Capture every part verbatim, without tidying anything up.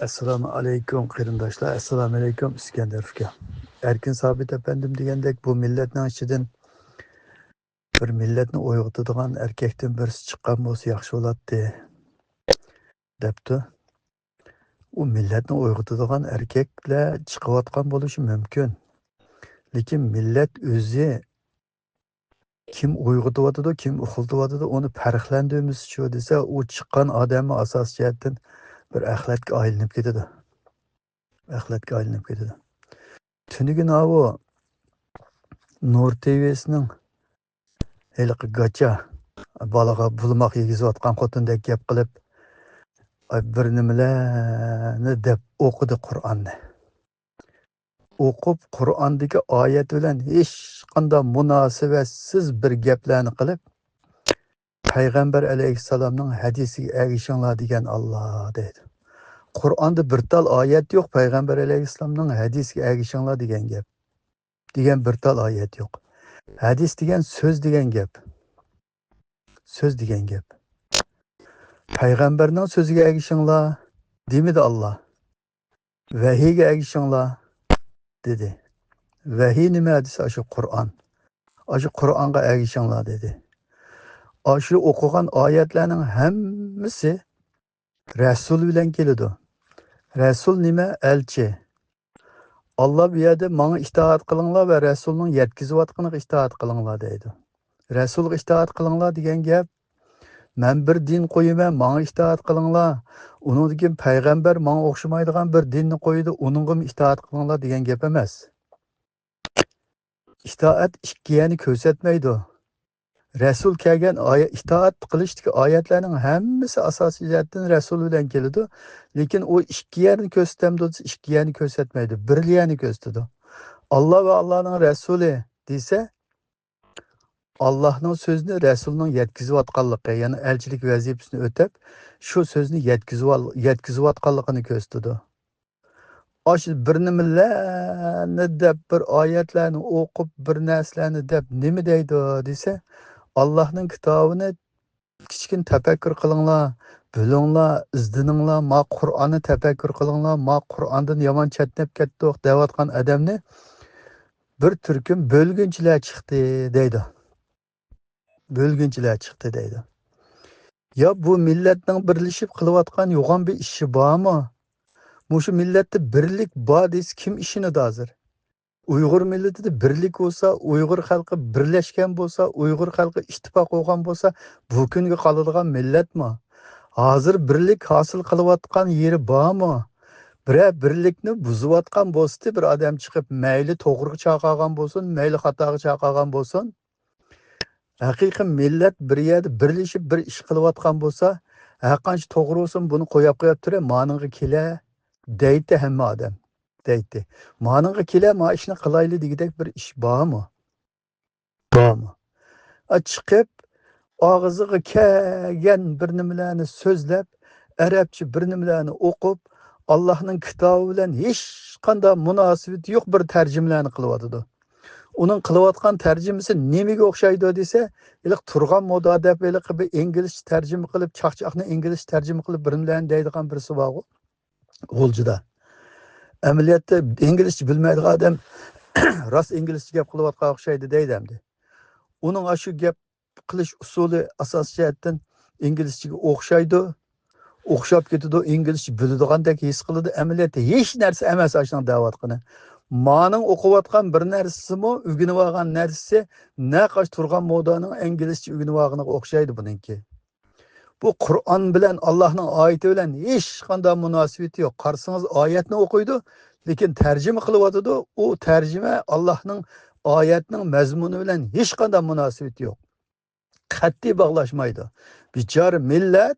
ئەسسالامۇ ئەلەيكۇم قېرىنداشلار، ئەسسالامۇ ئەلەيكۇم ئىسكەندەر ئۇكا. ئەركىن سابىت ئەپەندىم دېگەندەك، بۇ مىللەتنىڭ ئىچىدىن بىر مىللەتنى ئويغىتىدىغان ئەركەكتىن بىرسى چىققان بولسا ياخشى بولاتتى، دەپتۇ. ئۇ مىللەتنى ئويغىتىدىغان ئەركەكلەر چىقىۋاتقان بولۇشى مۇمكىن. لېكىن مىللەت ئۆزى كىم ئويغىتىۋاتىدۇ، كىم ئۇخلىتىۋاتىدۇ، ئۇنى پەرقلەندۈرمىسىچۇ دېسە، ئۇ چىققان ئادەممۇ ئاساسىي جەھەتتىن بىر ئەخلەتكە ئايلىنىپ كېتىدۇ. ئەخلەتكە ئايلىنىپ كېتىدۇ. تۈنۈگۈن ئاۋۇ نۇر تىۋىسىنىڭ ھېلىقى گاچا بالىغا بۇلىماق يېگۈزۈۋاتقان خوتۇندەك گەپ قىلىپ، ئاي، بىر نېمىلەرنى دەپ ئوقۇدى قۇرئاننى. ئوقۇپ، قۇرئاندىكى ئايەت بىلەن ھېچقانداق مۇناسىۋەتسىز بىر گەپلەرنى قىلىپ، پەيغەمبەر ئەلەيھىسسالامنىڭ ھەدىسىگە ئەگىشىڭلار دېگەن ئاللا دەيدۇ. قۇرئاندا بىر تال ئايەت يوق، پەيغەمبەر ئەلەيھىسسالامنىڭ ھەدىسىگە ئەگىشىڭلار دېگەن گەپ. دېگەن بىر تال ئايەت يوق. ھەدىس دېگەن سۆز دېگەن گەپ. سۆز دېگەن گەپ. پەيغەمبەرنىڭ سۆزىگە ئەگىشىڭلار دېمىدى ئاللا. ۋەھىيگە ئەگىشىڭلار دېدى. ۋەھىي نېمە دېسە، ئاشۇ قۇرئان. ئاشۇ قۇرئانغا ئەگىشىڭلار دېدى. ئاشۇ ئوقۇغان ئايەتلەرنىڭ ھەممىسى رەسۇل بىلەن كېلىدۇ. رەسۇل نېمە؟ ئەلچى. ئاللا بۇ يەردە ماڭا ئىتائەت قىلىڭلار ۋە رەسۇلنىڭ يەتكۈزۈۋاتقىنىغا ئىتائەت قىلىڭلار دەيدۇ. رەسۇلغا ئىتائەت قىلىڭلار دېگەن گەپ، مەن بىر دىن قويىمەن، ماڭا ئىتائەت قىلىڭلار. ئۇنىڭدىن كېيىن پەيغەمبەر ماڭا ئوخشىمايدىغان بىر دىننى قويىدۇ، ئۇنىڭغىمۇ ئىتائەت قىلىڭلار دېگەن گەپ ئەمەس. ئىتائەت ئىككى يەرنى كۆرسەتمەيدۇ. رەسۇل كەلگەن ئايە-، ئىتائەت قىلىشتىكى ئايەتلەرنىڭ ھەممىسى ئاساسىي جەھەتتىن رەسۇل بىلەن كېلىدۇ. لېكىن ئۇ ئىككى يەرنى كۆرسىتەمدۇ دېسە، ئىككى يەرنى كۆرسەتمەيدۇ. بىر يەرنى كۆرسىتىدۇ. ئاللا ۋە ئاللانىڭ رەسۇلى دېسە، ئاللاھنىڭ سۆزىنى رەسۇلنىڭ يەتكۈزۈۋاتقانلىقى، يەنى ئەلچىلىك ۋەزىپىسىنى ئۆتەپ، شۇ سۆزنى يەتكۈزۈۋال-، يەتكۈزۈۋاتقانلىقىنى كۆرسىتىدۇ. ئاشۇ بىر نېمىلەرنى دەپ، بىر ئايەتلەرنى ئوقۇپ، بىر نەرسىلەرنى دەپ نېمە دەيدۇ دېسە، ئاللاھنىڭ كىتابىنى كىچىككىنە تەپەككۇر قىلىڭلار، بىلىڭلار، ئىزدىنىڭلار، ما قۇرئاننى تەپەككۇر قىلىڭلار، ما قۇرئاندىن يامان چەتنەپ كەتتۇق دەۋاتقان ئادەمنى بىر تۈركۈم بۆلگۈنچىلەر چىقتى دەيدۇ. بۆلگۈنچىلەر چىقتى دەيدۇ. يا بۇ مىللەتنىڭ بىرلىشىپ قىلىۋاتقان يوغان بىر ئىشى بارمۇ؟ مۇشۇ مىللەتتە بىرلىك بار دېسە كىم ئىشىنىدۇ ھازىر؟ ئۇيغۇر مىللىتىدە بىرلىك بولسا، ئۇيغۇر خەلقى بىرلەشكەن بولسا، ئۇيغۇر خەلقى ئىتتىپاق بولغان بولسا، بۇ كۈنگە قالىدىغان مىللەتمۇ؟ ھازىر بىرلىك ھاسىل قىلىۋاتقان يېرى بارمۇ؟ بىرەر بىرلىكنى بۇزۇۋاتقان بولسىدى، بىر ئادەم چىقىپ، مەيلى توغرىغا چاقىرغان بولسۇن، مەيلى خاتاغا چاقىرغان بولسۇن، ھەقىقىي مىللەت بىر يەردە بىرلىشىپ بىر ئىش قىلىۋاتقان بولسا، ھەرقانچە توغرا بولسۇن، بۇنى قوياپ قوياپ تۇرە، مانىڭغا كېلە دەيتتى ھەممە ئادەم. دەيتتى. مانىڭغا كېلە، ما ئىشنى قىلايلى دېگۈدەك بىر ئىش بارمۇ؟ بارمۇ؟ ئا، چىقىپ، ئاغزىغا كەلگەن بىر نېمىلەرنى سۆزلەپ، ئەرەبچە بىر نېمىلەرنى ئوقۇپ، ئاللاھنىڭ كىتابى بىلەن ھېچقانداق مۇناسىۋىتى يوق بىر تەرجىمىلەرنى قىلىۋاتىدۇ. ئۇنىڭ قىلىۋاتقان تەرجىمىسى نېمىگە ئوخشايدۇ دېسە، ھېلىقى تۇرغان مودا دەپ ھېلىقى بىر ئىنگلىزچە تەرجىمە قىلىپ، چاقچاقنى ئىنگلىزچە تەرجىمە قىلىپ بىر نېمىلەرنى دەيدىغان بىرسى بارغۇ، غۇلجىدا. ئەمەلىيەتتە ئىنگلىزچە بىلمەيدىغان ئادەم راست ئىنگلىزچە گەپ قىلىۋاتقان ئوخشايدۇ دەيدۇ ئەمدى. ئۇنىڭ ئاشۇ گەپ قىلىش ئۇسۇلى ئاساسىي جەھەتتىن ئىنگلىزچىگە ئوخشايدۇ. ئوخشاپ كېتىدۇ، ئىنگلىزچە بىلىدىغاندەك ھېس قىلىدۇ. ئەمەلىيەتتە ھېچ نەرسە ئەمەس ئاشۇنىڭ دەۋاتقىنى. مانىڭ ئوقۇۋاتقان بىر نەرسىسىمۇ، ئۆگىنىۋالغان نەرسىسى نەق ئاشۇ تۇرغان مودانىڭ ئىنگلىزچە ئۆگىنىۋالغىنىغا ئوخشايدۇ بۇنىڭكى. بۇ قۇرئان بىلەن، ئاللاھنىڭ ئايىتى بىلەن ھېچقانداق مۇناسىۋىتى يوق. قارىسىڭىز ئايەتنى ئوقۇيدۇ، لېكىن تەرجىمە قىلىۋاتىدۇ. ئۇ تەرجىمە ئاللاھنىڭ ئايەتنىڭ مەزمۇنى بىلەن ھېچقانداق مۇناسىۋىتى يوق. قەتئىي باغلاشمايدۇ. بىچارە مىللەت،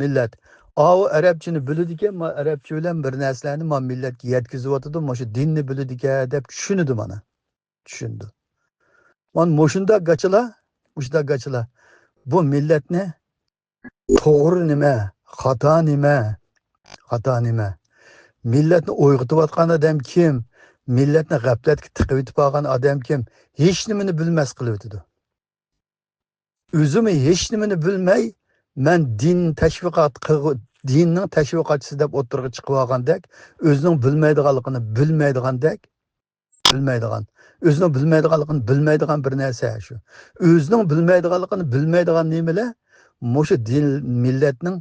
مىللەت. ئاۋۇ ئەرەبچىنى بىلىدىكەن، ما ئەرەبچە بىلەن بىر نەرسىلەرنى ما مىللەتكە يەتكۈزۈۋاتىدۇ، مۇشۇ دىننى بىلىدىكەن دەپ چۈشىنىدۇ مانا. چۈشىنىدۇ. مانا مۇشۇنداق گاچىلار، مۇشۇنداق گاچىلار بۇ مىللەتنى توغرا نېمە، خاتا نېمە، خاتا نېمە؟ مىللەتنى ئويغىتىۋاتقان ئادەم كىم؟ مىللەتنى غەپلەتكە تىقىۋېتىپ ئالغان ئادەم كىم؟ ھېچنېمىنى بىلمەس قىلىۋېتىدۇ. ئۆزىمۇ ھېچنېمىنى بىلمەي، مەن دىن تەشۋىقات قىلغۇ-، دىننىڭ تەشۋىقاتچىسى دەپ ئوتتۇرىغا چىقىۋالغاندەك، ئۆزىنىڭ بىلمەيدىغانلىقىنى بىلمەيدىغاندەك، بىلمەيدىغان، ئۆزىنىڭ بىلمەيدىغانلىقىنى بىلمەيدىغان بىر نەرسە شۇ. ئۆزىنىڭ بىلمەيدىغانلىقىنى بىلمەيدىغان نېمىلەر؟ مۇشۇ دىن، مىللەتنىڭ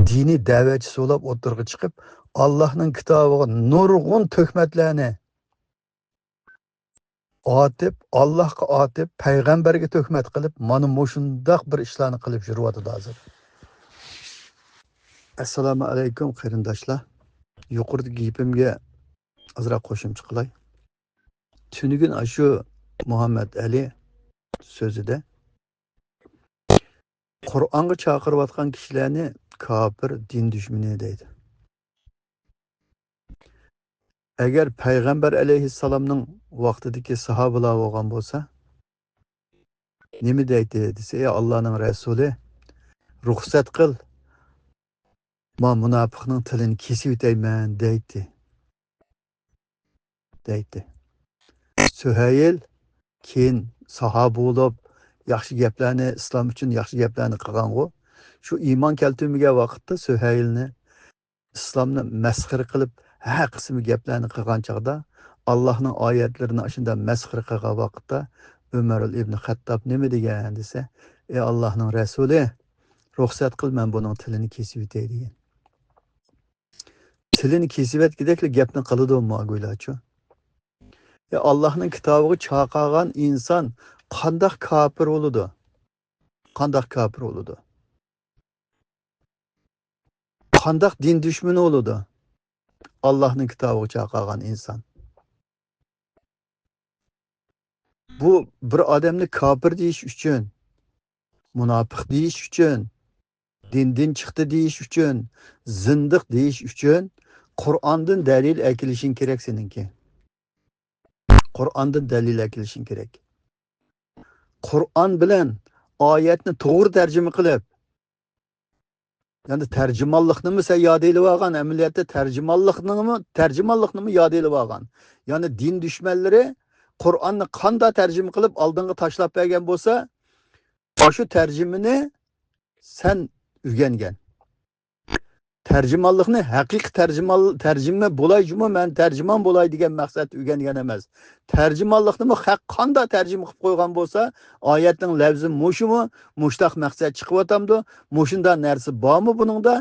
دىنىي دەۋەتچىسى بولۇپ ئوتتۇرىغا چىقىپ، ئاللاھنىڭ كىتابىغا نۇرغۇن تۆھمەتلەرنى ئاتىپ، ئاللاھقا ئاتىپ، پەيغەمبەرگە تۆھمەت قىلىپ، مانا مۇشۇنداق بىر ئىشلارنى قىلىپ يۈرۈۋاتىدۇ ھازىر. ئەسسالامۇ ئەلەيكۇم، قېرىنداشلار. يۇقىرىدىكى گېپىمگە ئازراق قوشۇمچە قىلاي. تۈنۈگۈن ئاشۇ مۇھەممەد ئەلى سۆزىدە قۇرئانغا چاقىرىۋاتقان كىشىلەرنى كاپىر، دىن دۈشمىنى دەيدۇ. ئەگەر پەيغەمبەر ئەلەيھىسسالامنىڭ ۋاقتىدىكى ساھابىلار بولغان بولسا، نېمە دەيتتى دېسە، ئى ئاللانىڭ رەسۇلى، رۇخسەت قىل، ما مۇناپىقنىڭ تىلىنى كېسىۋېتەيمەن دەيتتى. دەيتتى. سۈھەيل كېيىن ساھابە بولۇپ، ياخشى گەپلەرنى، ئىسلام ئۈچۈن ياخشى گەپلەرنى قىلغانغۇ. شۇ ئىمان كەلتۈرمىگەن ۋاقىتتا سۈھەيلنى، ئىسلامنى مەسخىرە قىلىپ، ھەر قىسىم گەپلەرنى قىلغان چاغدا، ئاللاھنىڭ ئايەتلىرىنى ئاشۇنداق مەسخىرە قىلغان ۋاقىتتا، ئۆمەر ئىبن خەتتاب نېمە دېگەن دېسە، ئى ئاللاھنىڭ رەسۇلى، رۇخسەت قىل، مەن بۇنىڭ تىلىنى كېسىۋېتەي دېگەن. تىلىنى كېسىۋەتكۈدەكلا گەپنى قىلىدۇ ماگۇيلاچۇ. يا ئاللاھنىڭ كىتابىغا چاقىرغان ئىنسان قانداق كاپىر بولىدۇ؟ قانداق كاپىر بولىدۇ؟ قانداق دىن دۈشمىنى بولىدۇ؟ ئاللاھنىڭ كىتابىغا چاقىرغان ئىنسان. بۇ بىر ئادەمنى كاپىر دېيىش ئۈچۈن، مۇناپىق دېيىش ئۈچۈن، دىندىن چىقتى دېيىش ئۈچۈن، زىندىق دېيىش ئۈچۈن قۇرئاندىن دەلىل ئەكېلىشىڭ كېرەك سېنىڭكى. قۇرئاندىن دەلىل ئەكېلىشىڭ كېرەك. قۇرئان بىلەن ئايەتنى توغرا تەرجىمە قىلىپ، يەنى تەرجىمانلىقنىمۇ سەن ياد ئېلىۋالغان، ئەمەلىيەتتە تەرجىمانلىقنىمۇ، تەرجىمانلىقنىمۇ ياد ئېلىۋالغان. يەنى دىن دۈشمەنلىرى قۇرئاننى قانداق تەرجىمە قىلىپ ئالدىڭغا تاشلاپ بەرگەن بولسا، ئاشۇ تەرجىمىنى سەن ئۆگەنگەن. تەرجىمانلىقنى ھەقىقىي تەرجىمان، تەرجىمە بولاي جۇمۇ، مەن تەرجىمان بولاي دېگەن مەقسەتتە ئۆگەنگەن ئەمەس. تەرجىمانلىقنىمۇ خەق قانداق تەرجىمە قىلىپ قويغان بولسا، ئايەتنىڭ لەۋزى مۇشۇمۇ، مۇشتاق مەقسەت چىقىۋاتامدۇ، مۇشۇنداق نەرسە بارمۇ بۇنىڭدا،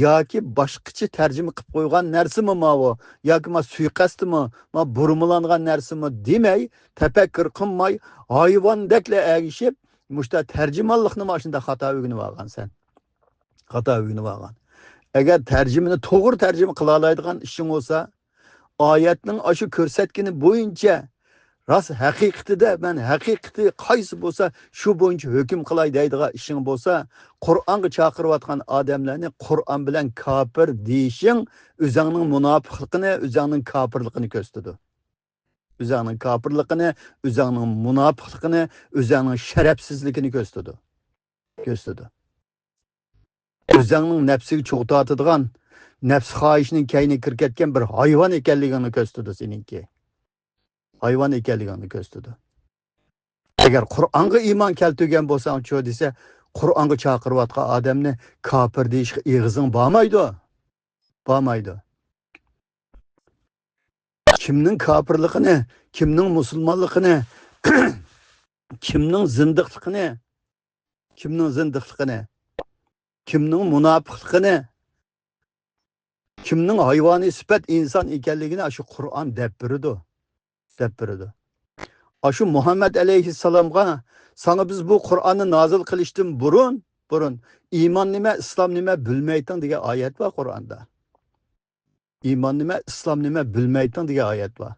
ياكى باشقىچە تەرجىمە قىلىپ قويغان نەرسىمۇ ماۋۇ، ياكى ما سۇيىقەستمۇ، ما بۇرمىلانغان نەرسىمۇ دېمەي، تەپەككۇر قىلماي، ھايۋاندەكلا ئەگىشىپ، مۇشتا تەرجىمانلىقنىمۇ ئاشۇنداق خاتا ئۆگىنىۋالغان سەن. خاتا ئۆگىنىۋالغان. ئەگەر تەرجىمىنى توغرا تەرجىمە قىلالايدىغان ئىشىڭ بولسا، ئايەتنىڭ ئاشۇ كۆرسەتكىنى بويىچە راست ھەقىقىتىدە، مەن ھەقىقىتى قايسى بولسا، شۇ بويىچە ھۆكۈم قىلاي دەيدىغان ئىشىڭ بولسا، قۇرئانغا چاقىرىۋاتقان ئادەملەرنى قۇرئان بىلەن كاپىر دېيىشىڭ ئۆزۈڭنىڭ مۇناپىقلىقىنى، ئۆزۈڭنىڭ كاپىرلىقىنى كۆرسىتىدۇ. ئۆزۈڭنىڭ كاپىرلىقىنى، ئۆزۈڭنىڭ مۇناپىقلىقىنى، ئۆزۈڭنىڭ شەرەپسىزلىكىنى كۆرسىتىدۇ. كۆرسىتىدۇ. ئۆزۈڭنىڭ نەپسىگە چۇغ تارتىدىغان، نەپس خاھىشىنىڭ كەينىگە كىرىپ كەتكەن بىر ھايۋان ئىكەنلىكىڭنى كۆرسىتىدۇ سېنىڭكى. ھايۋان ئىكەنلىكىڭنى كۆرسىتىدۇ. ئەگەر قۇرئانغا ئىمان كەلتۈرگەن بولساڭچۇ دېسە، قۇرئانغا چاقىرىۋاتقان ئادەمنى كاپىر دېيىشكە ئېغىزىڭ بارمايدۇ. بارمايدۇ. كىمنىڭ كاپىرلىقىنى، كىمنىڭ مۇسۇلمانلىقىنى، كىمنىڭ زىندىقلىقىنى، كىمنىڭ زىندىقلىقىنى، كىمنىڭ مۇناپىقلىقىنى، كىمنىڭ ھايۋانىي سۈپەت ئىنسان ئىكەنلىكىنى ئاشۇ قۇرئان دەپ بېرىدۇ. دەپ بېرىدۇ. ئاشۇ مۇھەممەد ئەلەيھىسسالامغا، ساڭا بىز بۇ قۇرئاننى نازىل قىلىشتىن بۇرۇن، بۇرۇن، ئىمان نېمە، ئىسلام نېمە بىلمەيتتىڭ دېگەن ئايەت بار قۇرئاندا. ئىمان نېمە، ئىسلام نېمە بىلمەيتتىڭ دېگەن ئايەت بار.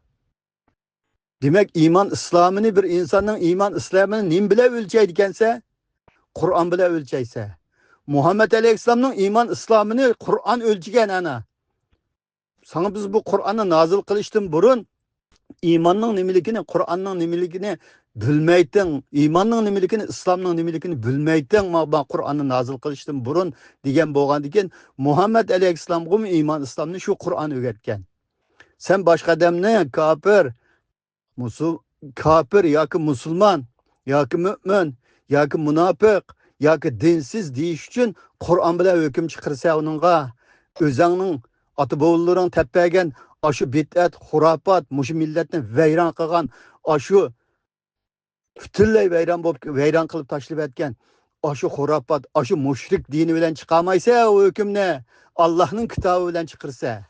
دېمەك، ئىمان ئىسلامىنى، بىر ئىنساننىڭ ئىمان ئىسلامىنى نېمە بىلەن ئۆلچەيدىكەنسە؟ قۇرئان بىلەن ئۆلچەيسە. مۇھەممەد ئەلەيھىسسالامنىڭ ئىمان ئىسلامىنى قۇرئان ئۆلچىگەن ئەنە. ساڭا بىز بۇ قۇرئاننى نازىل قىلىشتىن بۇرۇن ئىماننىڭ نېمىلىكىنى، قۇرئاننىڭ نېمىلىكىنى بىلمەيتتىڭ، ئىماننىڭ نېمىلىكىنى، ئىسلامنىڭ نېمىلىكىنى بىلمەيتتىڭ، ما، ما قۇرئاننى نازىل قىلىشتىن بۇرۇن دېگەن بولغاندىكىن، مۇھەممەد ئەلەيھىسسالامغىمۇ ئىمان ئىسلامنى شۇ قۇرئان ئۆگەتكەن. سەن باشقا ئادەمنى كاپىر، مۇسۇل-، كاپىر ياكى مۇسۇلمان ياكى مۆمىن ياكى مۇناپىق ياكى دىنسىز دېيىش ئۈچۈن قۇرئان بىلەن ھۆكۈم چىقىرىسەن ئۇنىڭغا. ئۆزەڭنىڭ ئاتا-بوۋىلىرىڭ تەپ بەرگەن ئاشۇ بىدئەت، خۇراپات، مۇشۇ مىللەتنى ۋەيران قىلغان، ئاشۇ پۈتۈنلەي ۋەيران بولۇپ، ۋەيران قىلىپ تاشلىۋەتكەن ئاشۇ خۇراپات، ئاشۇ مۇشرىك دىنى بىلەن چىقارمايسەن ئۇ ھۆكۈمنى. ئاللاھنىڭ كىتابى بىلەن چىقىرىسەن.